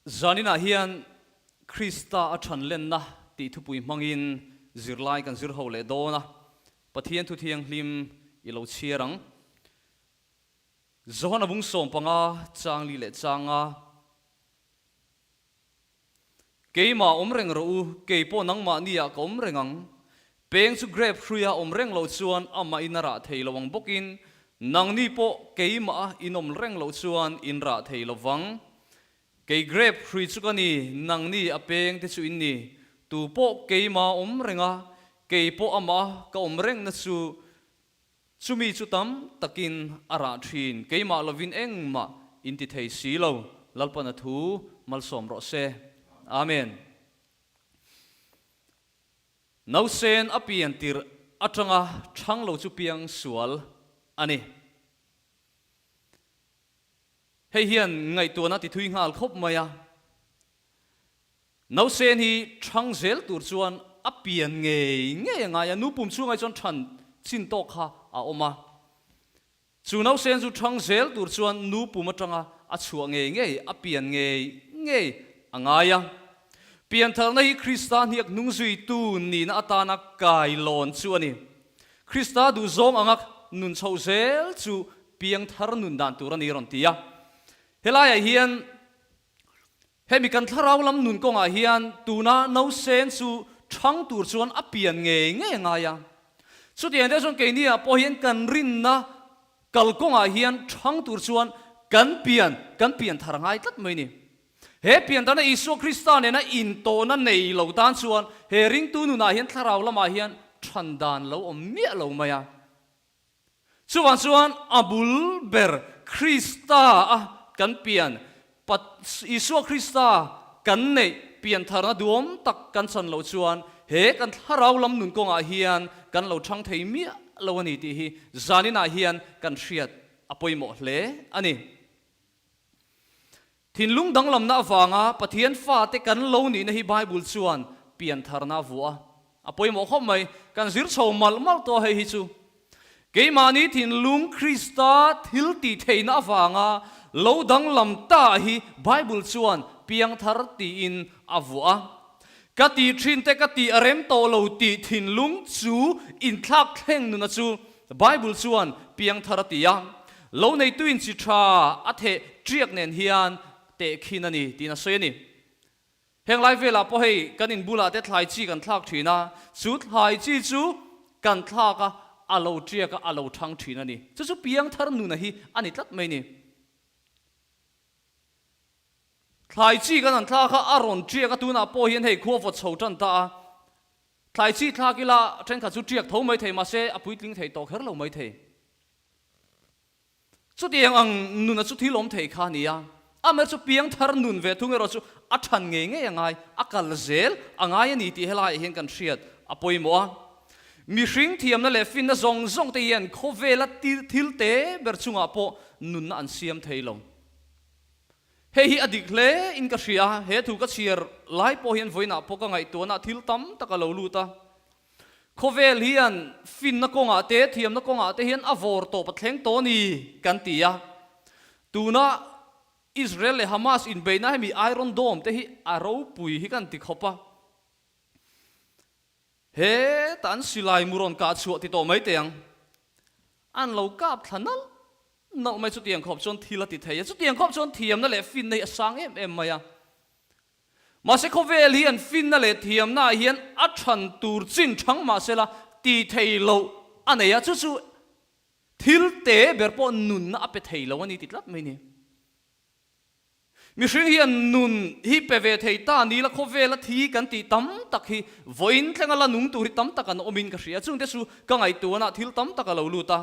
Zaninah hian Krista a ṭhan lenna tih thupui hmangin zirlai kan zir ho leh dawn a, Pathian thu thianghlim i lo chhiar ang. Johana bung 15 chang li leh chang nga. Keimah awm reng rawh u, kei pawh nangmahniah ka awm reng ang. Peng chu grape hruia awm reng lo chuan amahin a rah thei lo ang bawkin, nangni pawh keimah a inawm reng loh chuan in rah thei lo vang. Kei grape hrui chu ka ni, nangni a peng te chu in ni. Tu pawh keimah awm reng a, kei pawh amah ka awm rengna chu chumi chu tam takin a rah thin. Keimah lovin engmah in ti thei si lo. Lalpan a thu malsawm rawh se. Amen. Nausen a pian tirh atanga thang lo chu piang sual a ni. Hei hian ngaihtuahna ti thui nghal khawp mai a. Nausen hi thang zel tur chuan a pian ngei ngei a ngai a, nu pum chhungah chuan than chin tawk kha a awm a. Chu nausen chu thang zel tur chuan nu pum atanga a chhuah ngei ngei, a pian ngei ngei a ngai a. Piantharna hi Krista hniak hnungzuitu nihna atana kailawn chu a ni. Krista duhzawng anga nun chhoh zel chu piangthar nun dan tur a ni rawn ti a. Helaiah hian hemi kan thlarau lam nun kawngah hian tuna nausen chu thang tur chuan a pian ngei ngei a ngai a. Chutiang te chuan keiniah pawh hian kan rinna kalkawngah hian thang tur chuan kan pian kan pian thar a ngai tlat mai ni. He piantana Isua Krista nena intawhna nei lo tan chuan he ringtu nunah hian thlarau lamah hian than dan lo awm miah lo mai a. Chuvang chuan a bul ber Krista a kan pian, Isua Krista kan neih piantharna duhawm tak kan chan loh chuan he kan thlarau lam nun kawngah hian kan lo thang thei miah lo a ni tih hi zaninah hian kan hriat a pawimawh hle a ni. Thinlung danglamna avanga Pathian fate kan lo nihna hi Bible chuan piantharna a vuah a, a pawimawh khawp mai. Kan zir chho malh malh tawh a hei hi chu. Keimahni thinlung Krista thil tih theihna avanga lo danglam ta hi Bible chuan piangthar tiin a vuah a. Ka tih thin te ka tih a rem tawh lo tih thinlung chu inthlak thleng nuna chu Bible chuan piangthar a ti a, lo neituin chi tha a theh ṭiak nen hian tehkhin a ni tiin a sawi a ni. Heng lai velah pawh hei kan in bulah te thlai chi kan thlak ṭhin a, chu thlai chi chu kan thlak a, a lo ṭiak a, a lo ṭhang ṭhin a ni. Chu chu piangthar nuna hi a ni tlat mai ni. Thlai chi kan han thlak a, a rawn ṭiak a, tunah pawh hian hei khua vawt chho ṭan ta a. Thlai chi thlak ila ṭhenkhat chu ṭiak tho mai thei mahse a puitling thei tawh kher lo mai thei. Chutiang ang nuna chu thil awm thei kha a ni a, amaherawh chu piangthar nun ve thung erawh chu a ṭhan ngei ngei a ngai, a kal zel a ngai a ni tih helaiah hian kan hriat a pawimawh a. Mihring thiamna leh finna zawng zawng te hian khawvela thil te ber chungah pawh nunna an siam thei lo. Hei hi a dik hle in ka hria, he thu ka chhiar lai pawh hian vawiinah pawh ka ngaihtuahna thil tam tak a lo lut a. Khawvel hian finna kawngah te, thiamna kawngah te hian a vawr tawp a thleng tawh a ni kan ti a. Tuna Israel leh Hamas inbeihna hemi Iron Dome te hi a ropui hi kan ti khawp a. Heta an silai mu rawn kah chhuah ti tawh mai teh ang. An lo kap thla nalh nalh mai chutiang khawp chuan thil a ti thei a, chutiang khawp chuan thiamna leh finna hi a sang em em mai a. Mahse khawvel hi an finna leh thiamna ah hian a than tur chin thang mahsela ti thei loh a nei a, chu chu thil te ber pawh nunna a pe thei lo a ni ti tlat mai ni. Mihring hian nun hi pe ve thei ta ni la khawvela thi kan tih tam tak hi vawiin thlenga la nung tur hi tam tak an awmin ka hria. Chungte chu ka ngaihtuahna thil tam tak a lo lut a.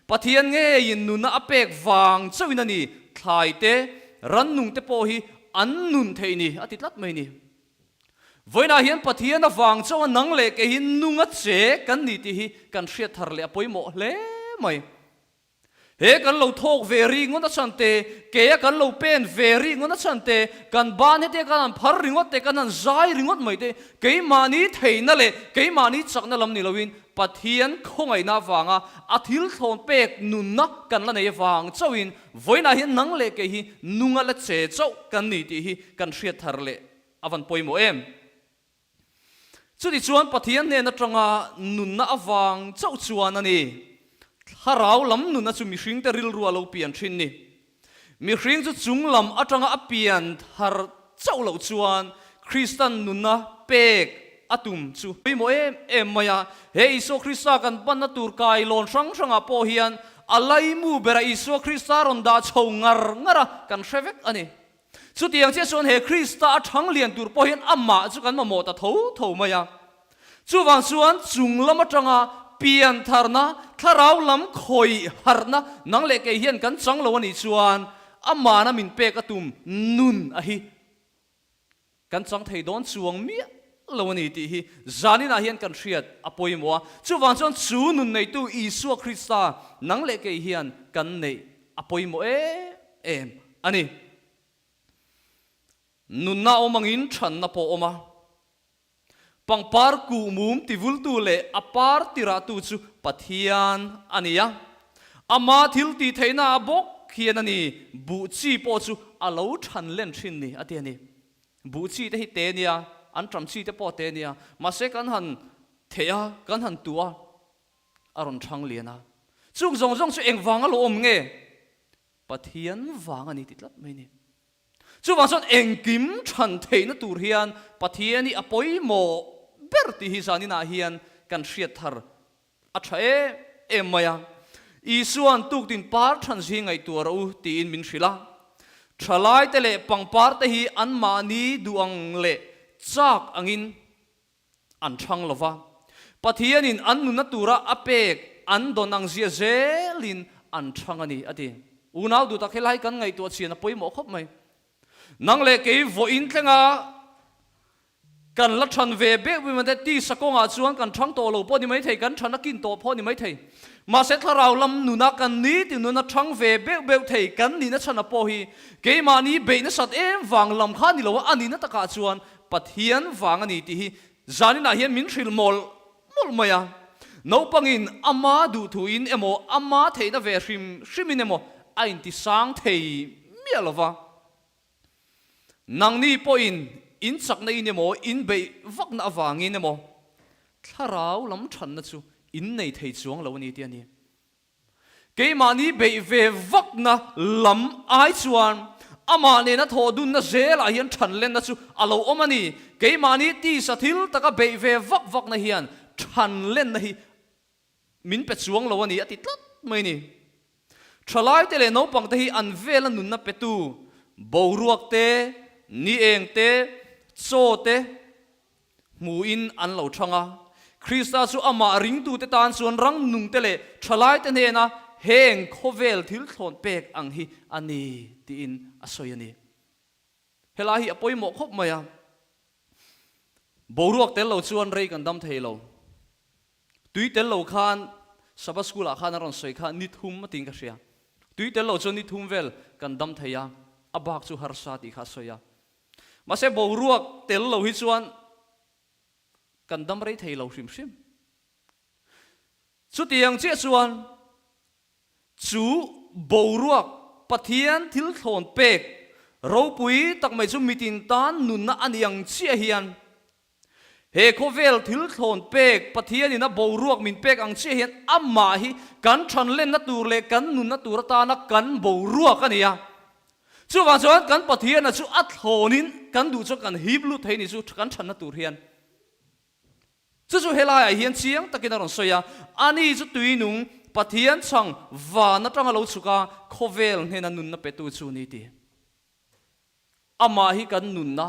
Pathian ngeiin nunna a pek vang chauhin a ni, thlai te, rannung te pawh hi an nun theih ni a ti tlat mai ni. Vawiinah hian Pathian avang chauha nang leh kei hi nunga che kan ni tih hi kan hriat thar leh a pawimawh hle mai. He kan lo thawk ve ringawt a chhan te, ke a kan lo pen ve ringawt a chhan te, kan ban hetia kan han phar ringawt te, kan han zai ringawt mai te, keimahni theihna leh keimahni chakna lam ni loin Pathian khawngaihna avanga a thil thlawn pek nunna kan la nei avang chauhin vawiinah hian nang leh kei hi nunga la che chauh kan ni tih hi kan hriat thar leh a van pawimawh em? Chutichuan Pathian hnen atanga nunna avang chauh chuan a ni. Thlarau lam nunna chu mihringte rilru a lo pian thin ni. Mihring chu chung lam atanga a pian thar chauh loh chuan Kristan nunna pek a tum chu pawimawh em em mai a. He Isua Krista kan panna tur kailawn hrang hrangah pawh hian a laimu bera Isua Krista rawn dah chho ngar ngar a kan hre vek a ni. Chutiang chiah chuan he Krista a thang lian tur pawh hian amah chu kan mamawh ta tho tho mai a. Chuvang chuan chung lam atanga pian tharna, thlarau lam khawih harhna nang leh kei hian kan chang lo a nih chuan amahna min pek a tum nun a hi kan chang thei dawn chuang miah lo a ni tih hi zaninah hian kan hriat a pawimawh a. Chuvang chuan chu nun neitu Isua Krista nang leh kei hian kan neih a pawimawh em em a ni. Nunna awm angin thanna pawh awm a. Pangpar kuhmum tivultu leh a par tirahtu chu Pathian a ni a. Ama thil tih theihna ah bawk hian a ni, buh chi pawh chu a lo than len thin ni a ti a ni. Buh chi te hi te nia, an ṭam chi te pawh te nia, mahse kan han theh a, kan han tuh a, a rawn ṭhang lian a. Chung zawng zawng chu engvang a lo awm nge? Pathian vang a ni ti tlat mai a ni. Chuvang chuan engkim ṭhan theihna tur hian Pathian hi a pawimawh ber tih hi zaninah hian kan hriat thar a ṭha em em mai a. Isua'n tuktin par ṭhan zui ngaihtuah rawh u tiin min hrilh a. Ṭhalaite leh pangparte hi anmahni duh ang leh châk angin an ṭhang lo va. Pathianin an nunna tura a pek an dawn ang zia zelin an ṭhang a ni, a ti. Unau duh tak helai kan ngaihtuah chian a pawimawh khawp mai. Nang leh kei vawiin thlenga Kan la ṭhan ve bek bik mai te, tisa kawngah chuan kan ṭhang tawh lo pawh ni maithei, kan ṭhan a kin tawh pawh ni maithei. Mahse thlarau lam nuna kan nitin nuna ṭhang ve beuh beuh thei kan nihna chhana pawh hi keimahni beih nasat em vang lam kha ni lo a, a nihna takah chuan Pathian vang a ni tih hi zaninah hian min hrilh mawlh mawlh mai a. Naupangin ama duhthuin emaw ama theihna ve hrim hrimin emaw a intisang thei miah lo va. Nangni pawhin in chakna in emaw, in beih vakna avangin emaw, thlarau lam thanna chu in nei thei chuang lo a ni tih a ni. Keimahni beih ve vakna lam ai chuan amah nena thawh dunna zelah hian thanlenna chu a lo awm a ni. Keimahni tisa thil taka beih ve vak vakna hian thanlenna hi Min pe chuang lo a ni a ti tlat mai a ni. Thalaite leh naupangte hi an vela nunna petu boruak te, ni eng te, chaw te hmuhin an lo thang a. Krista chu amah ringtute tan chuan rang nungte leh thalaite hnena heng khawvel thil thlawn pek ang hi a ni tiin a sawi a ni. Helai hi a pawimawh khawp mai a. Boruak tel lo chuan rei kan dam thei lo. Tui tel lo khan Sabbath School ah khan a rawn sawi kha ni thum a tiin ka hria. Tui tel lo chuan ni thum vel kan dam thei a, a bak chu harsa tih kha a sawi a. Mahse boruak tel lo hi chuan kan dam rei thei lo hrim hrim. Chutiang chiah chuan chu boruak Pathian thil thlawn pek ropui tak mai chu mitin tan nunna a ni ang chiah hian He khawvel thil thlawn pek Pathianin a boruak min pek ang chiah hian amah hi kan thanlenna tur leh kan nunna tur atana kan boruak a ni a. Chuvang chuan kan Pathiana chu a thlawnin kan duh chuan kan hip lut thei ni chu kan thanna tur hian. Chu chu helaiah hian chiang takin a rawn sawi a, ani chu tuinung Pathian chhang van atanga lo chhuk a khawvel hnena nunna petu chu ni ti. Amah hi kan nunna,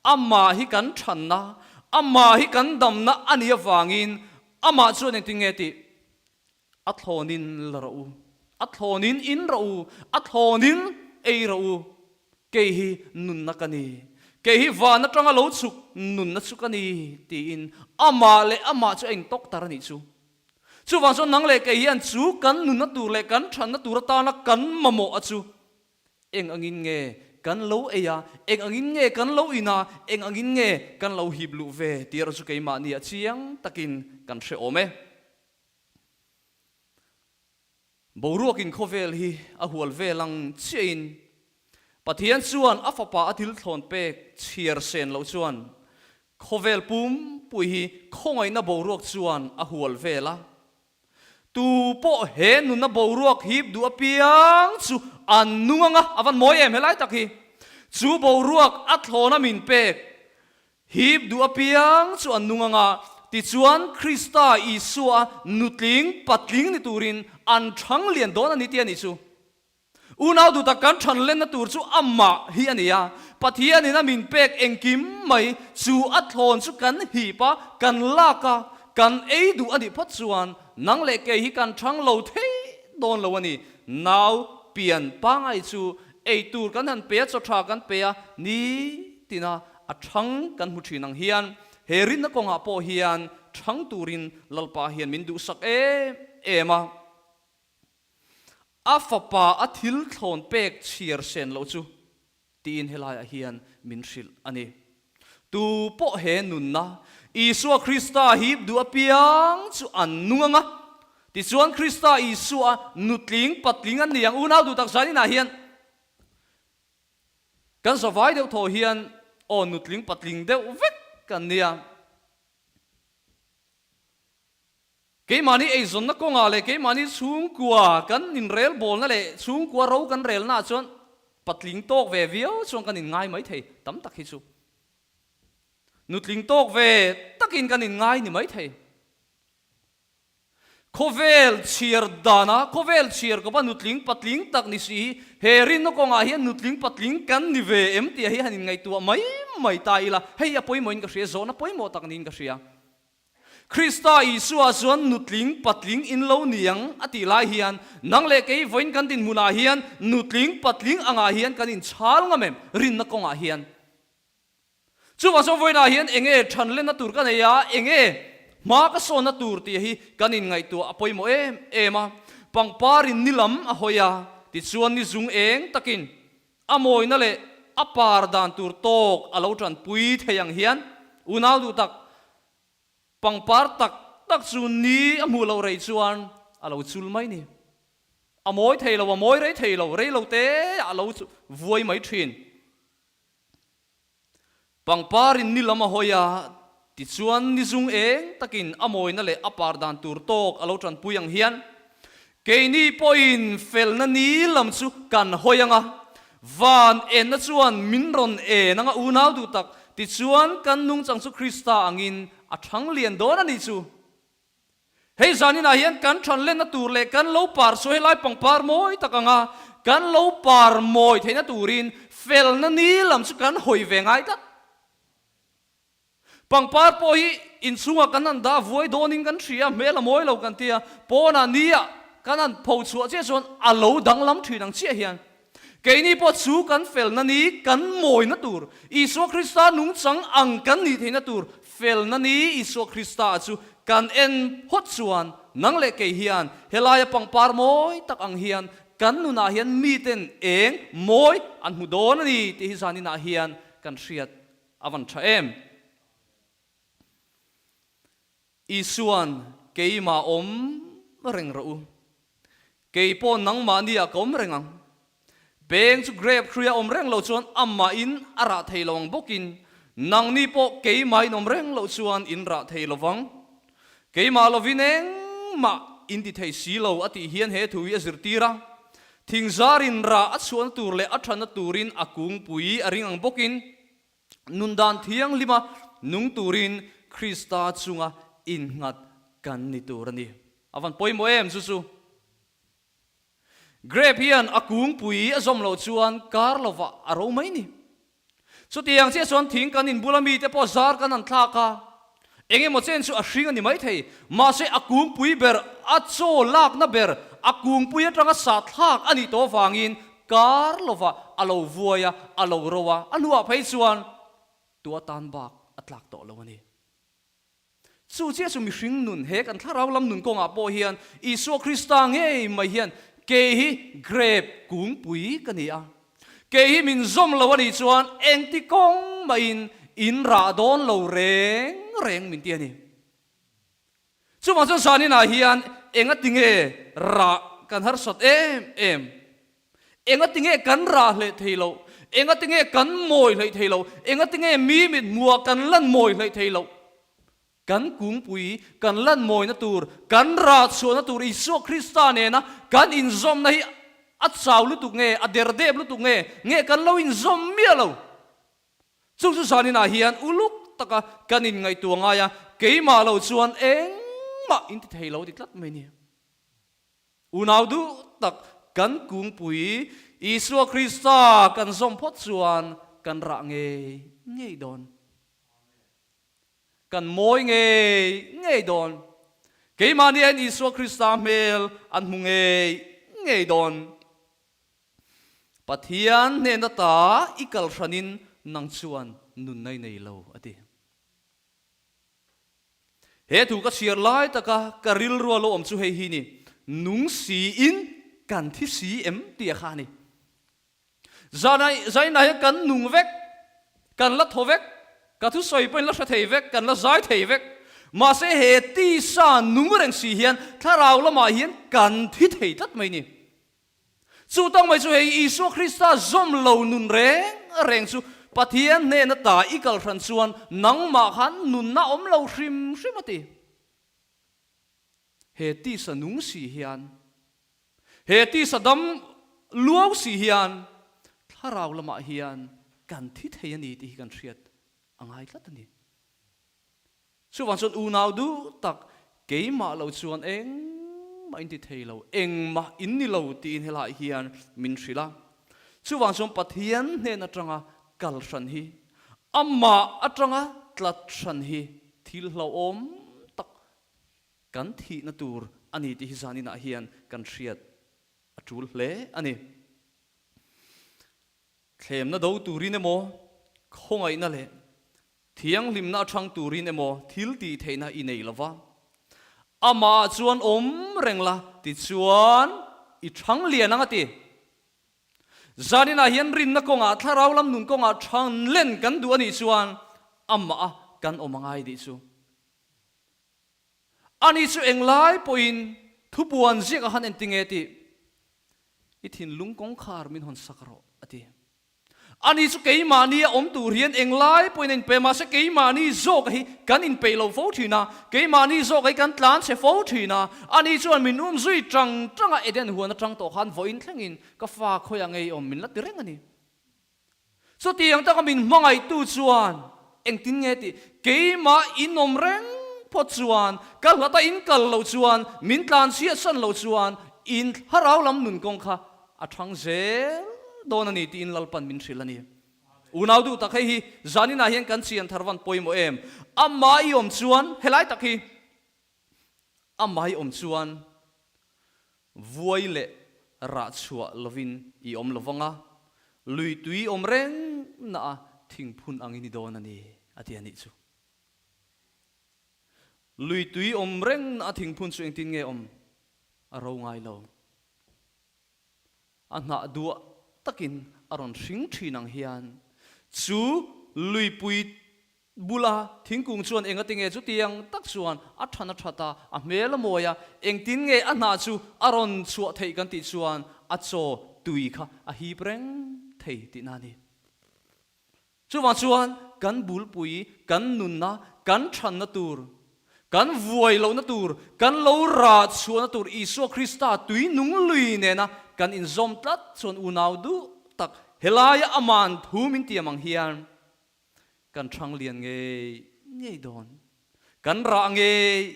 amah hi kan thanna, amah hi kan damna a nih avangin amah chuan engtin nge tih? A thlawnin la rawh u, a thlawnin in rawh u, a thlawnin ei rawh u, kei hi nunna ka ni, kei hi van atanga lo chhuk nunna chu ka ni tiin amah leh amah chu a intawk tar a nih chu. Chuvang chuan nang leh kei hian chu kan nunna tur leh kan thatna tur atana kan mamawh a chu eng angin nge kan lo ei a, eng angin nge kan lo in a, eng angin nge kan lo hip luh ve tih erawh chu keimahni ah chiang takin kan hre awm e. Boruakin khawvel hi a hual vel ang chiahin Pathian chuan a fapa a thil thlawn pek chhiar sen loh chuan khawvel pumpui hi khawngaihna boruak chuan a hual vel a. Tu pawh he nunna boruak hip duh apiang chu an nung anga a van mawi em helai tak hi. Chu boruak a thlawna min pek Hip duh apiang chu an nung anga, tichuan Krista Isua nutling patling ni turin an thang lian dawn a ni tih a nih chu. Unau duh tak kan than lenna tur chu amah hi a ni a, Pathianin a min pek engkim mai chu a thlawn chu kan hip a, kan lak a, kan ei duh a nih phawt chuan nang leh kei hi kan thang lo thei dawn lo a ni. Nau pian pangai chu ei tur kan han pe a, chaw tha kan pe a ni tina A thang kan hmu thin ang hian he rinna kawngah pawh hian thang turin Lalpa hian min duhsak em em a. A fapa a thil thlawn pek chhiar sen loh chu tiin helaiah hian min hrilh a ni. Tu pawh he nunna Isua Krista hip duh apiang chu an nung ang a, tichuan Krista Isua nutling patling an ni ang unau duh tak zaninah hian Kan zavai deuh thaw hian aw nutling patling deuh vek kan nia. Keimahni eizawnna kawngah leh keimahni chhungkua kan inrelbawlna leh chhungkua ro kan relnaah chuan patling tawk ve viau chuan kan inngai mai thei tam tak hi chu. Nutling tawk ve takin kan inngai ni mai thei. Khawvel chhiar dana khawvel chhiar kawpa nutling patling tak ni si hi he rinna kawngah hian nutling patling kan ni ve em tih hi han inngaihtuah mai mai ta ila, hei a pawimawhin ka hria, zawhna pawimawh tak niin ka hria. Krista Isua chuan nutling patling in lo ni ang a tih lai hian nang leh kei vawiin kan dinhmunah hian nutling patling angah hian kan inchhal ngam em rinna kawngah hian? Chuvang chuan vawiinah hian enge thanlenna tur ka nei a, enge hma ka sawnna tur tih hi kan inngaihtuah a pawimawh em em a. Pangparin ni lam a hawi a, tichuan ni zung eng takin a mawina leh a par dan tur tawk a lo tanpui thei ang hian unau duh tak pangpar tak tak chu ni a hmuh loh rei chuan a lo chul mai ni. A mawi thei lo, a mawi rei thei lo, rei lo te ah a lo vuai mai thin. Pangparin ni lam a hawi a, tichuan ni zung eng takin a mawina leh a par dan tur tawk a lo tanpui ang hian, keini pawhin felna ni lam chu kan hawi ang a, van enna chuan min rawn en ang a unau duh tak, tichuan kan nungchang chu Krista angin a thang lian dawn a ni chu. Hei zaninah hian kan thanlenna tur leh kan lo par chu helai pangpar mawi tak anga kan lo par mawi theihna turin felna ni lam chu kan hawi ve ngai tlat. Pangpar pawh hi inchhungah kan han dah vuai dawnin kan hria, hmel a mawi lo kan tia, pawnah nia kan han pho chhuah chiah chuan a lo danglam thin ang chiah hian keini pawh chu kan felna ni kan mawina tur, Isua Krista nungchang ang kan nih theihna tur Felna ni Isua Krista chu kan en phawt chuan nang leh kei hian helaia pangpar mawi tak ang hian kan nunah hian miten eng mawi an hmu dawn a ni tih hi zaninah hian kan hriat a van tha em. Isuan keimah awm reng rawh u. Kei pawh nangmahni ah ka awm reng ang. Peng chu grape hruia awm reng lo chuan amahin a rah thei lo ang bawkin nangni pawh keimahin awm reng loh chuan in rah thei lo vang. Keimah lovin engmah in ti thei si lo a tih hian he thu hi a zirtir a. Thingzarin rah a chhuahna tur leh a thatna turin a kungpui a ring ang bawkin nundan thianghlima nung turin Krista chunga innghat kan ni tur a ni. A van pawimawh em chu chu. Grape hian a kungpui a zawm loh chuan kar lovah a ro mai ni. Chutiang chiah chuan thing kan inbul a mite pawh zar kan han thlak a, eng emaw chen chu a hring a ni maithei. Mahse a kungpui ber, a chaw lakna ber, a kungpui atanga sah thlak a nih tawh avangin kar lovah a lo vuai a, a lo ro a, a hnuah phei chuan tu atan bak a tlak tawh lo a ni. Chu chiah chu mihring nun, he kan thlarau lam nun kawngah pawh hian Isua Krista ngei mai hian kei hi grep kungpui ka ni a, kei hi min zawm lo a nih chuan engti kawng mahin in rah dawn lo reng reng min ti a ni. Chuvang chuan zaninah hian engati nge rah kan harsat em em? Engati nge kan rah hleh thei loh? Engati nge kan mawi hleih thei loh? Engati nge mi mit hmuah kan lan mawi hleih thei loh? Kan kungpui, kan lan mawina tur, kan rah chhuahna tur Isua Krista nena kan inzawmna hi a chau lutuk nge, a derdep lutuk nge, nge kan lo inzawm miah lo? Chung chu zaninah hian uluk taka kan inngaihtuah ngai a, keimah lo chuan engmah in ti thei lo ti tlat mai ni. Unau duh tak kan kungpui Isua Krista kan zawm phawt chuan kan rah ngei ngei dawn. Kan mawi ngei ngei dawn. Keimahni hian Isua Krista hmel an hmu ngei ngei dawn. Pathian hnena ta i kal hranin nang chuan nunna i nei lo, a ti. He thu ka chhiar lai taka ka rilrua lo awm chu hei hi ni, nung siin kan thi si em tih a kha a ni. Zanai zainah hian kan nung vek, kan la thaw vek, ka thusawi pawhin la hre thei vek, kan la zai thei vek. Mahse he tisa nung reng si hian thlarau lamah hian kan thi thei tlat mai ni. Chu tawng mai chu hei Isua Krista zawm lo nun reng reng chu Pathian hnena ta i kal hran chuan nangmah khan nunna awm lo hrim hrim a ti. He tisa nung si hian, he tisa dam luau si hian thlarau lamah hian kan thi thei a ni tih hi kan hriat a ngai tlat a ni. Chuvang chuan unau duh tak keimah lo chuan engmah in ti thei lo, engmah in ni lo tiin helaiah hian min hrilh a. Chuvang chuan Pathian hnen atanga kal hran hi, amah atanga tlat hran hi thil hlauhawm tak kan thihna tur a ni tih hi zaninah hian kan hriat a tul hle a ni. Thlemna do turin emaw, khawngaihna leh Thianghlimna a chhang turin emaw thil tih theihna i nei lo va, amah chuan awm reng la tichuan i chhang lian ang a ti. Zaninah hian rinna kawngah thlarau lam nun kawngah chhan len kan duh a nih chuan amah a kan awm a ngai tih chu. Ani chu englai pawhin thupuan ziak a han en tinge tih i thinlung kawngkhar min hawn sak rawh a ti. Ani chu keimahni a awm tur hian englai pawhin a inpe, mahse keimahni zawk hi kan inpeih lo fo thin a, keimahni zawk hi kan tlan chhe fo thin a. Ani chuan min um zui tang tang a, Eden huan atang tawh khan vawiin thlengin ka fa khawiah ngei awm min la ti reng a ni. Chutiang taka min hmangaihtu chuan engtin nge tih keimah in awm reng phawt chuan, ka hlata in kal loh chuan, min tlan chhiatsan loh chuan in thlarau lam nun kawng kha A thang zel dawn a ni tiin Lalpan min hrilh a ni. Unau duh tak hei hi zaninah hian kan chian thar van pawimawh em? Amah i awm chuan helai tak hi amah i awm chuan vuai leh rah chhuah lovin i awm lo vang a, lui tui awm reng na a thingphun angin i dawn a ni a ti a nih chu. Lui tui awm reng na a thingphun chu engtin nge awm? A ro ngai lo. A hnah duah takin a rawn hring thin ang hian chu luipui bula thingkung chuan engati nge chutiang tak chuan a than a that a, a hmel a mawi a, engtin nge a hnah chu a rawn chhuah theih kan tih chuan a chaw tui kha a hip reng thei tihna a ni. Chuvang chuan kan bulpui, kan nunna, kan thanna tur, kan vuai lohna tur, kan lo rah chhuahna tur Isua Krista tui nung lui nena kan inzawm tlat chuan unau duh tak helaia aman thu min tiam ang hian kan thang lian ngei ngei dawn, kan rah ngei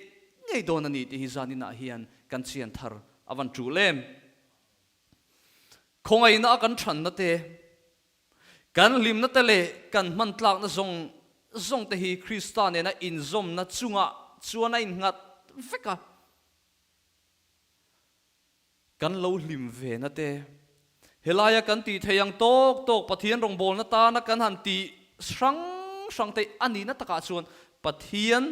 ngei dawn a ni tih hi zaninah hian kan chian thar a van tul em. Khawngaihna a kan thanna te, Kan hlimna te leh kan hman tlakna zawng zawng te hi Krista nena inzawmna chungah chuan a innghat vek a. Kan lo hlim ve na te, helaia kan tih theih ang tawk tawk Pathian rawngbawlna tana kan han tih hrang hrang te a nihna takah chuan Pathian.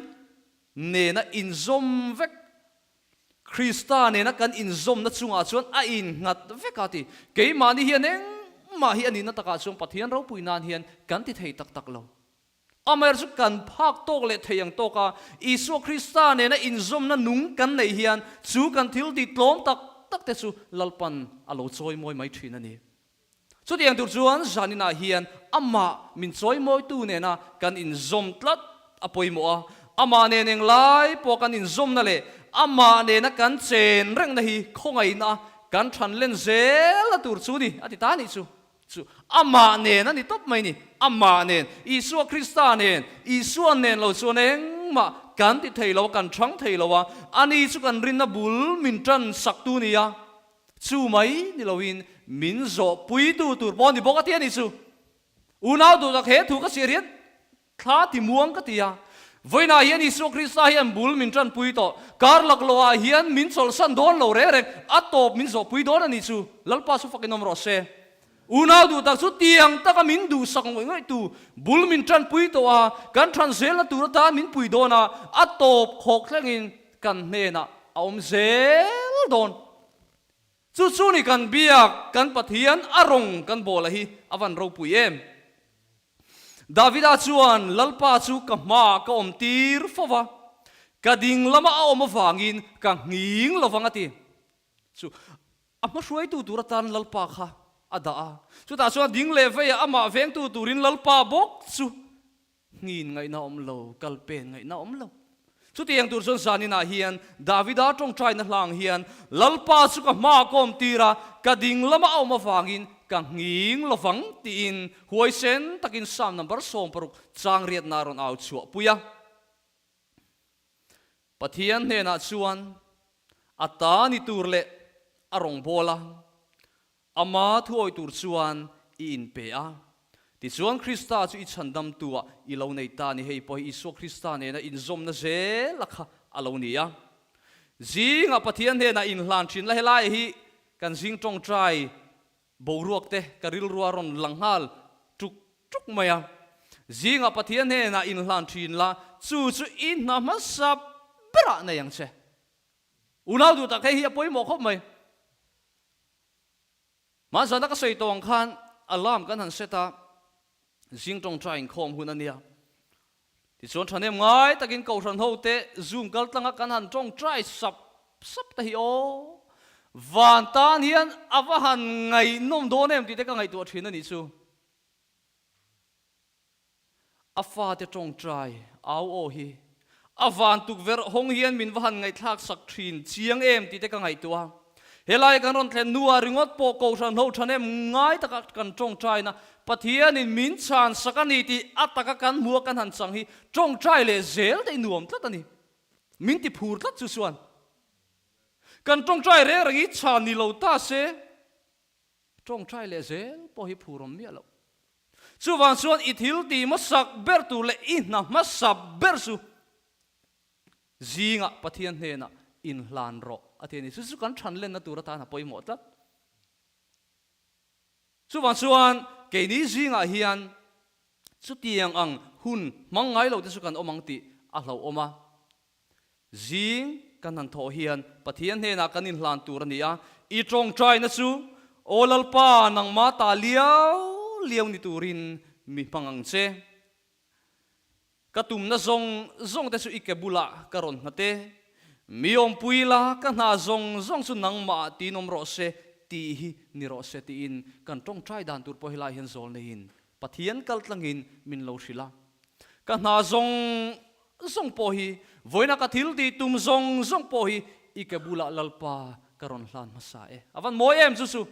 nena inzawm vek, Krista nena kan inzawmna chungah chuan a innghat vek a ti. Keimahni hian engmah hi a nihna takah chuan Pathian ropui nan hian kan ti thei tak tak lo. Amaherawh chu kan phak tawk leh thei ang tawka Isua Krista nena inzawmna nung kan neih hian chu kan thil tih tlawm tak tak te chu Lalpan a lo chawimawi mai thin a ni. Chutiang tur chuan zaninah hian amah min chawimawitu nena kan inzawm tlat a pawimawh a, amah nen englai pawh kan inzawmna leh amah nena kan chen rengna hi khawngaihna kan than len zelna tur chu ni a ti ta nih chu. Chu amah nen a ni tawp mai ni, amah nen, Isua Krista nen, Isua nen lo chuan engmah kan ti thei lo a, kan chhang thei lo a, ani chu kan rinna bul min tan saktu ni a, chu mai ni loin min zawhpuitu tur pawh a ni bawk a ti a ni chu. Unau duhtak he thu ka chhiar hian Thla ti muang ka ti a, vawiinah hian Isua Krista hian bul min tanpui tawh, kar laklawhah hian min chawlhsan dawn lo reng reng, a tawp min zawhpui dawn a nih chu, Lalpa chu fakin awm rawh se. Unau duh tak chu tiang taka min duhsak ngawih ngawih tu, bul min tanpui tawh a, kan than zelna tur atan min pui dawn a, a tawp khawk thlengin kan hnenah a awm zel dawn. Chu chu ni kan biak, kan Pathian a rawng kan bawla hi a van ropui em? Davida chuan, Lalpa chu ka hmaah ka awm tir fo va, ka ding lama a awm avangin ka nghing lo vang a ti. Chu a hmahruaitu tur atan Lalpa kha a dah a, chutah chuan ding leh veiah amah vengtu turin Lalpa bawk chu Nghin ngaihna awm lo, kal pen ngaihna awm lo. Chutiang tur chuan zaninah hian Davida tawngtaina hlang hian Lalpa chu ka hma ka awm tir a, ka ding lama a awm avangin ka nghing lovang tiin huaisen takin Psalm number 16 chang riatna a rawn au chhuah pui a. Pathian hnenah chuan a ta ni tur leh a rawngbâwl a. Ama thuawi tur chuan i inpe a. Tichuan Krista chu i chhandamtu-ah i lo nei ta ni. Hei pawh hi Isua Krista nena inzawmna zel a kha a lo ni a. Zingah Pathian hnenah inhlan thin la, helai hi kan zing tawngtai boruak te ka rilrua rawn lang nghal tuk tuk mai a. Zingah Pathian hnenah inhlan thin la, chu chu i hna hmasa berah nei ang che. Unau duh tak hei hi a pawimawh khawp mai. Mahzana ka sawi tawh ang khan alarm kan han set a, zing tawngtai inkhawm hun a nia. Tichuan thahnem ngai takin Kohhran ho te Zoom kal tlanga kan han tawngtai sap sap te hi aw, van tan hian a va han ngaihnawm dawn em tih te ka ngaihtuah thin a nih chu. A fate tawngtai au aw hi a van tukverh hawng hian min va han ngaihthlak sak thin chiang em tih te ka ngaihtuah a. Helai kan rawn thlen hnuah ringawt pawh Kohhran ho thahnem ngai taka kan tawngtaina Pathianin min chhan sak a ni tih a taka kan hmu a kan han chang hi tawngtai leh zel te i nuam tlat a ni. Min ti phur tlat chu chuan kan tawngtai reng reng hi chhan ni lo ta se Tawngtai leh zel pawh hi phur awm miah loh. Chuvang chuan i thil tih hmasak ber tur leh i hna hmasa ber chu zingah Pathian hnenah inhlan rawh a ti a ni. Chu chu kan than lenna tur atan a pawimawh tlat. Chuvang chuan keini zingah hian chutiang ang hun hmang ngai lo te chu kan awm ang tih a hlauhawm a. Zing kan han thawh hian Pathian hnenah kan inhlan tur a ni a, i tawngtaina chu, Aw Lalpa, nangmah ta liau liau ni turin mi hmang ang che. Ka tumna zawng zawng te chu i ke bulah ka rawn nghat e. Mi awmpui la, ka hna zawng zawng chu nangmah tiin awm rawh se tih hi ni rawh se tiin kan tawngtai dan tur pawh helai hian zawl neiin Pathian kal tlangin min lo hrilh a. Ka hna zawng zawng pawh hi, vawiina ka thil tih tum zawng zawng pawh hi i ke bulah Lalpa ka rawn hlan hmasa e. A van mawi em chu chu.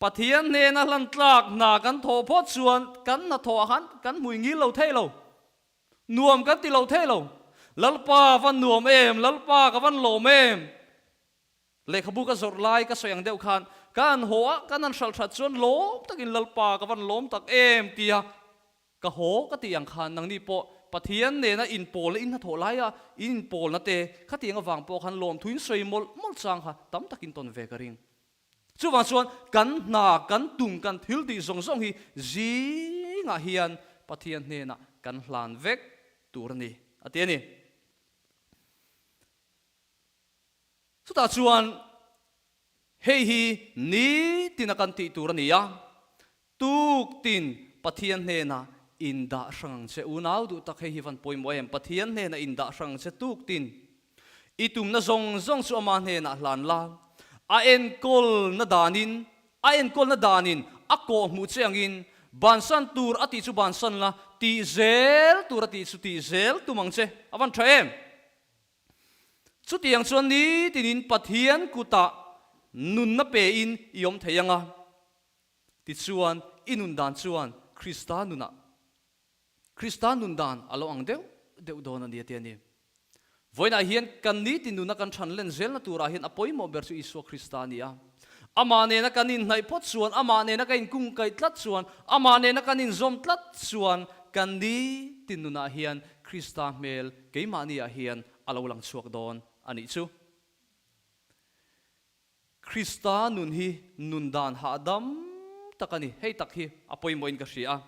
Pathian hnena hlan tlak hna kan thawh phawt chuan kan hnathawh ah khan kan hmui ngil lo thei lo. Nuam kan ti lo thei lo. Lalpa a van nuam em, Lalpa ka van lawm em. Lehkhabu ka zawrh lai ka sawi ang deuh khan ka han haw a, kan han hralh that chuan lawm takin Lalpa ka van lawm tak em tia ka haw ka tih ang khan nangni pawh Pathian nena inpawlna in hnathawh laia in inpawlna te khatiang avang pawh khan lawmthu in sawi mawlh mawlh chang kha tam takin tawn ve ka ring. Chuvang chuan kan hna, kan tum, kan thil tih zawng zawng hi zingah hian Pathian hnenah kan hlan vek tur a ni a ti a ni. Chutah chuan hei hi nitina kan tih tur a ni a, tuk tin Pathian hnenah indah hrang ang che. Unau duh tak hei hi van pawimawh em? Pathian hnenah indah hrang ang che tuk tin. I tumna zawng zawng chu ama hnenah hlan la, a enkawlna danin, a enkawlna danin a kawh hmuh che angin bansan tur a tih chu bansan la, tih zel tur a tih chu tih zel tum ang che. A van tha em? Chutiang chuan nitinin Pathian kutah nunna pein i awm thei ang a, tichuan i nun dan chuan Krista nunah Krista nun dan a lo ang deuh deuh dawn a ni a ti a ni. Vawiinah hian kan nitin nuna kan than len zelna turah hian a pawimawh ber chu Isua Krista a ni a. Amah nena kan inhnaih phawt chuan, amah nena kan inkungkaih tlat chuan, amah nena kan inzawm tlat chuan kan nitin nunah hian Krista hmel keimahniah hian a lo lang chhuak dawn a nih chu. Krista nun hi nun dan hahdam tak a ni. Hei tak hi a pawimawhin ka hria a.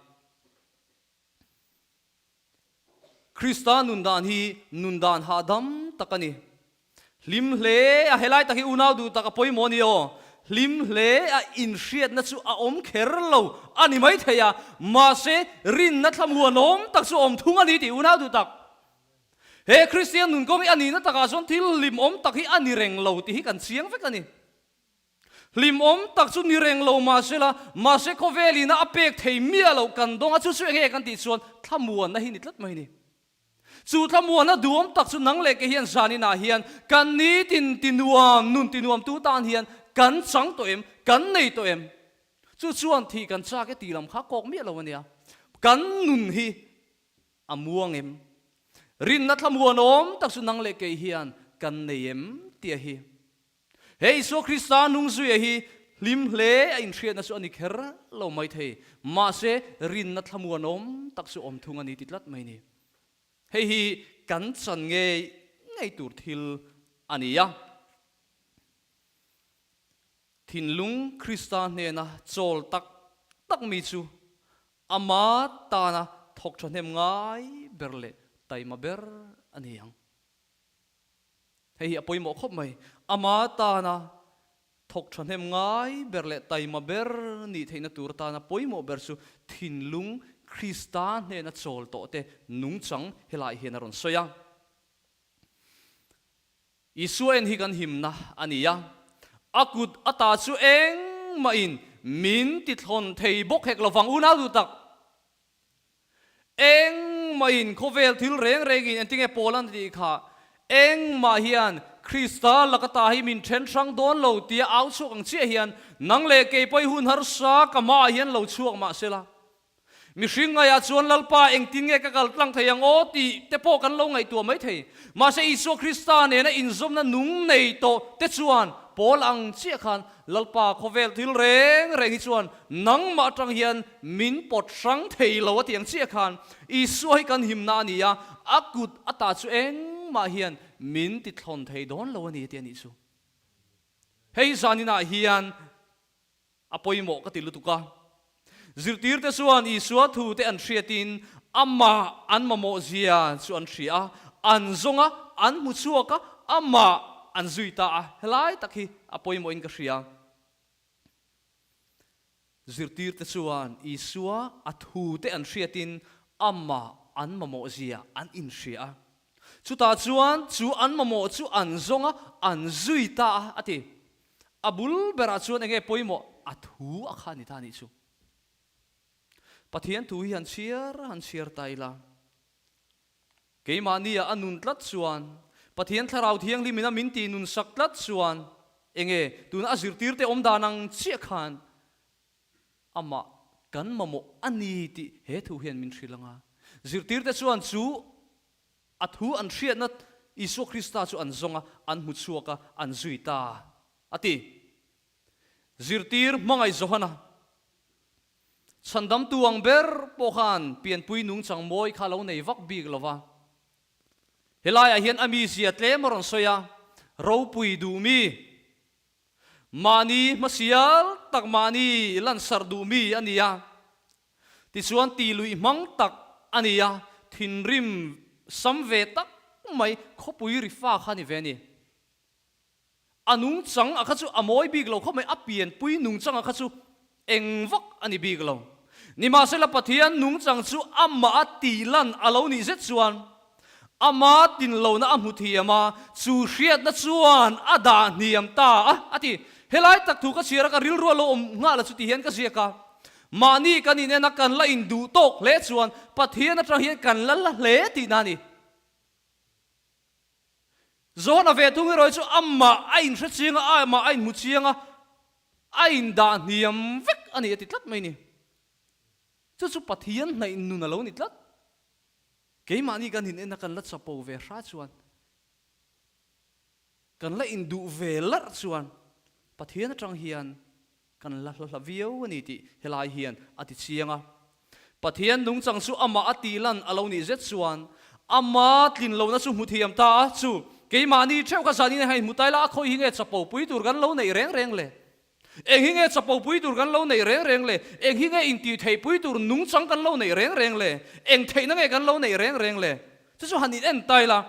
Krista nun dan hi nun dan hahdam tak a ni. Hlim hle a, helai tak hi unau duh tak a pawimawh a ni aw. Hlim hle a inhriatna chu a awm kher lo a ni maithei a, mahse rinna thlamuanawm tak chu a awm thung a ni tih unau duh tak. He Kristian nun kawng hi a nihna takah chuan thil hlimawm tak hi a ni reng lo tih hi kan chiang vek a ni. Hlimawm tak chu ni reng lo mahsela, mahse khawvel ina a pek thei miah loh kan dawng a, chu chu enge kan tih chuan thlamuanna hi ni tlat mai a ni. Chu thlamuanna duhawm tak chu nang leh ke hian zan inah hian kan nitin tinuam, nun tinuam tu tan hian kan chang tawh em, kan nei tawh em? Chu chuan thih kan chak e tih lam kha kawk miah lo a nia. Kan nun hi A muang em? Rinna thlamuanawm tak chu nang leh kei hian kan nei em? Tia hi. He Isua Krista hnungzuia hi hlim hle a inhriatna chu a ni kher lo mai thei, mahse rinna thlamuanawm tak chu awm thung a ni ti tlat mai ni. Hei hi kan chan ngei ngei tur thil a ni a. Thinlung Krista hnena chawl tak tak mi chu Ama tana thawk thahnem ngai ber leh taima ber a ni ang. Hei hi a pawimawh khawp mai. Ama tana thawk thahnem ngai ber leh taima ber nih theihna tur atana pawimawh ber chu thinlung Krista hnena chawl tawh te nungchang helai hian a rawn sawi a. Isua en hi kan himna a ni a, a kut ata chu engmahin min tithlawn thei bawk hek lovang unau duh tak. Engmahin khawvel thil reng rengin engtinge pawl an tih kha, engmah hian Krista laka ta hi min then hrang dawn lo tia au chhuak ang chiah hian nang leh kei pawh i hun harsa ka hmaah hian lo chhuak mahsela Mihring ngaiah chuan Lalpa engtin nge ka kal tlang thei ang aw tih te pawh kan lo ngaihtuah mai thei. Mahse Isua Krista nena inzawmna nung nei tawh te chuan Paul ang chiah khan Lalpa khawvel thil reng reng hi chuan nangmah atang hian min pawt hrang thei lo a ti ang chiah khan Isua hi kan himna a ni a, a kut ata chu engmah hian min ti thlawn thei dawn lo a ni a ti a nih chu. Hei zaninah hian A pawimawh ka ti lutuk a. Zirtirte chuan Isua thute an hriatin amah an mamawh zia chu an hria a, an zawng a, an hmu chhuak a, amah an zui ta a. Helai tak hi a pawimawhin ka hria. Zirtirte chuan Isua a thute an hriatin amah an mamawh zia an inhria a. Chutah chuan chu an mamawh chu an zawng a, an zui ta a, a ti. A bul berah chuan enge pawimawh a thu a kha a ni ta a nih chu. Pathian thu hi han chhiar han chhiar ta ila, keimahnia a nun tlat chuan, Pathian Thlarau Thianghlim in a min tih nun sak tlat chuan enge tuna a zirtirte awm dan ang chiah khan amah kan mamawh a ni tih he thu hian min hrilh ang a. Zirtirte chuan chu A thu an hriatna Isua Krista chu an zawng a, an hmu chhuak a, an zui ta, a ti. Zirtir hmangaih Johana, Chhandamtu ang ber pawh khan pianpui nungchang mawi kha lo nei vak bik lo va. Helaiah hian a mizia tlem a rawn sawi a, ropui duh mi, mahni hmasial tak mahni lansarh duh mi a ni a. Tichuan ti luih hmang tak a ni a, thinrim sam ve tak mai khawpui ri fa kha a ni ve a ni. A nungchang a kha chu a mawi bik lo khawp mai, a pianpui nungchang a kha chu eng vak a ni bik lo. Nimahsela Pathian nungchang chu amah a tihlan a lo nih zet chuan ama tinlohna a hmu thiam a, chu hriatna chuan a dah hniam ta a, a ti. Helai tak thu ka chhiar a, ka rilru a lo awm nghal a chu ti hian ka ziak a. Mahni kan inen a kan la induh tawk hle chuan Pathian atang hian kan la la hle tihna a ni. Johana ve thung erawh hi chu amah a inhre chiang a, amah a inhmu chiang a, a indah hniam vek a ni a ti tlat mai ni. Chu chu Pathian hnaih nun a lo ni tlat. Keimahni kan in en a kan la chapo ve hra chuan, kan la induh ve larh chuan Pathian atang hian Kan la hla hla viau a ni tih helai hian a ti chiang a. Pathian nungchang chu amah a tih lan a lo nih zet chuan ama tlin lohna chu hmu thiam ta a, chu keimahni theuh kha zanin a hmu tai la a khawi hi nge chapo pui tur kan lo neih reng reng le? Eng hi nge chapo pui tur kan lo neih reng reng le? Eng hi nge intih theih pui tur nungchang kan lo neih reng reng le? Eng theihna nge kan lo neih reng reng le? Chu chu han in en tai la.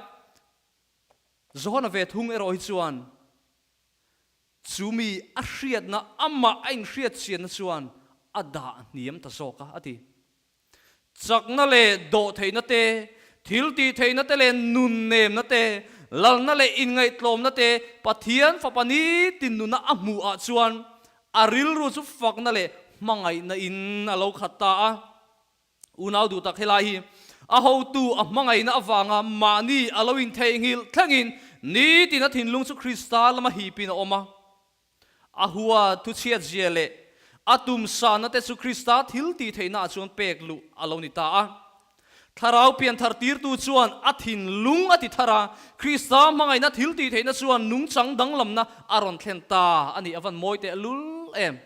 Johana ve thung erawh hi chuan Chu mi a hriatna, amah a inhriat chianna chuan a dah hniam ta zawk a, a ti. Chakna leh dawhtheihna te, thil tihtheihna te leh nunnemna te, lalna leh inngaihtlawmna te Pathian Fapa nitin nuna a hmuh ah chuan a rilru chu fakna leh hmangaihna in a lo khat ta a. Unau duh tak helai hi a hotu a hmangaihna avanga mahni a lo intheihnghilh thlengin nitin a thinlung chu Krista lama hipin a awm a. A hua thuchhiatzia leh a tumsahna te chu Krista thil tih theihnaah chuan pek luh a lo ni ta a. Thlarau pianthar tirtu chuan a thinlung a ti thar a, Krista hmangaihna thil tih theihna chuan nungchang danglamna a rawn thlen ta a nih a van mawi tehlul em.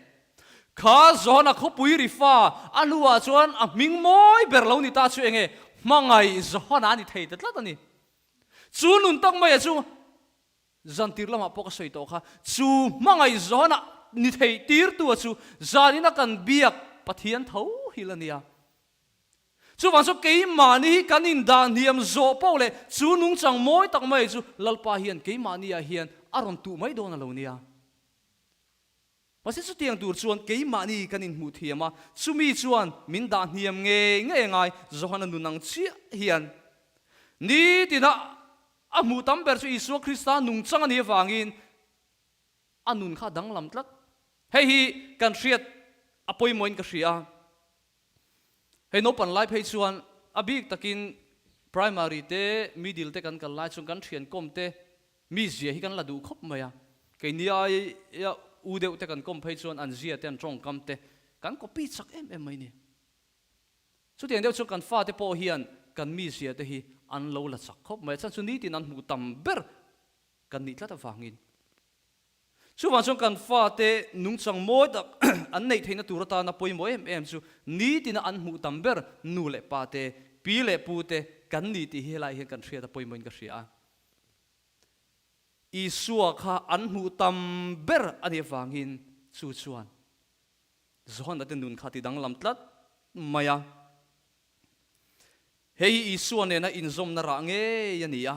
Kha Johana khawpui ri fa a hnuah chuan a hming mawi ber lo ni ta chu enge hmangaih Johana a ni thei ta tlat a ni. Chu nun tak maia chu zantir lamah pawh ka sawi tawh kha, chu hmangaih Johana ni thei tirtu a chu zanina kan biak Pathian tho hi la nia. Chuvang chu keimahni hi kan indah hniam zawh poh leh chu nungchang mawi tak mai chu Lalpa hian keimahniah hian a rawn tuh mai dawn a lo nia. Mahse chutiang tur chuan keimahni kan inhmuh thiam a, chumi chuan min dah hniam ngei ngei a ngai, Johana nun ang chiah hian. Nitina a hmuh tam ber chu Isua Krista nungchang a nih avangin a nun kha a danglam tlat. Hei hi kan hriat a pawimawhin ka hria. Hei naupan lai phei chuan a bik takin primary te, middle te kan kal lai chuan kan thian kawm te mi zia hi kan la duh khawp mai a. Keini aia u deuh te kan kawm phei chuan an zia te an tawngkam te kan copy chak em em mai ni. Chutiang deuh chuan kan fate pawh hian kan mi zia te hi an lo la chak khawp mai a, chhan chu nitin an hmuh tam ber kan nih tlat avangin. Chuvang chuan kan fate nungchang mawi tak an neih theihna tur atana pawimawh em em chu nitina an hmuh tam ber nu leh pa te, pi leh pu te kan ni tih hi helai hian kan hriat a pawimawhin ka hria a. Isua kha an hmuh tam ber a nih avangin chu chuan Johana te nun kha ti danglam tlat mai a. Hei hi Isua nena inzawmna rah ngei a ni a.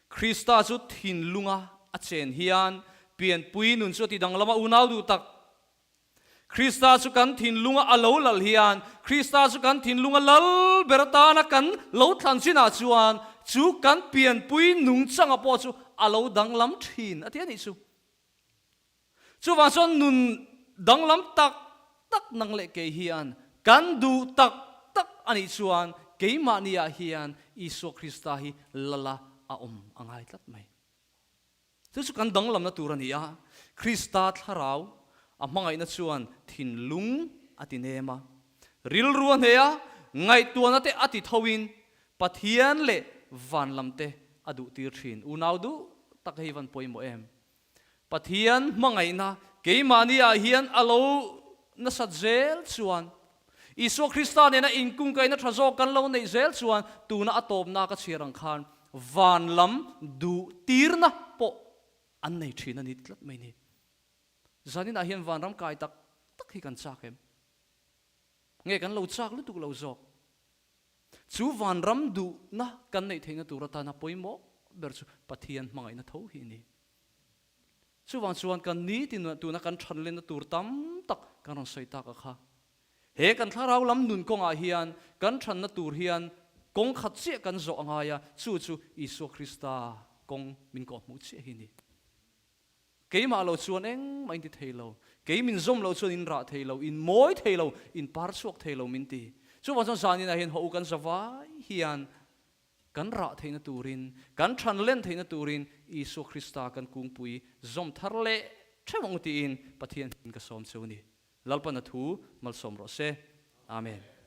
Krista chu thinlunga a chen hian pianpui nun chu a ti danglam a, unau duh tak. Krista chu kan thinlunga a lo lal hian, Krista chu kan thinlunga lal ber atana kan lo thlan chinah chuan chu kan pianpui nungchanga pawh chu a lo danglam thin a ti a nih chu. Chuvang chuan nun danglam tak tak nang leh kei hian kan duh tak tak a nih chuan keimahniah hian Isua Krista hi lala a awm a ngai tlat mai. Chu chu kan danglamna tur a ni a, Krista thlarau a hmangaihna chuan thinlung a ti nem a, rilru a hneh a, ngaihtuahna te a ti thoin Pathian leh van lam te a duhtir thin. Unau duh tak hei van pawimawh em? Pathian hmangaihna keimahni ah hian a lo nasat zel chuan, Isua Krista nena inkungkaihna tha zawk kan lo neih zel chuan tuna a tawpna ka chhiar ang khan van lam duh tirna pawh an nei thin a ni tlat mai ni. Zaninah hian vanram kai tak tak hi kan chak em? Nge kan lo chak lutuk lo zawk? Chu vanram duhna kan neih theihna tur atana pawimawh ber chu Pathian hmangaihna tho hi a ni. Chuvang chuan kan nitin tuna kan ṭhan lenna tur tam tak kan rawn sawi tak a kha. He kan thlarau lam nun kawngah hian kan ṭhanna tur hian kawng khat chiah kan zawh a ngai a, chu chu Isua Krista kawng min kawhhmuh chiah hi a ni. Keimah lo chuan engmah in ti thei lo, kei min zawm lo chuan in rah thei lo, in mawi thei lo, in par chhuak thei lo min ti. Chuvang chuan zaninah hian haw u kan zavai hian kan rah theihna turin, kan ṭhan len theihna turin Isua Krista kan kungpui zawm thar leh ṭheuh ang u tiin Pathian hmingin ka sawm cheu a ni. Lalpan a thu malsawm rawh se. Amen.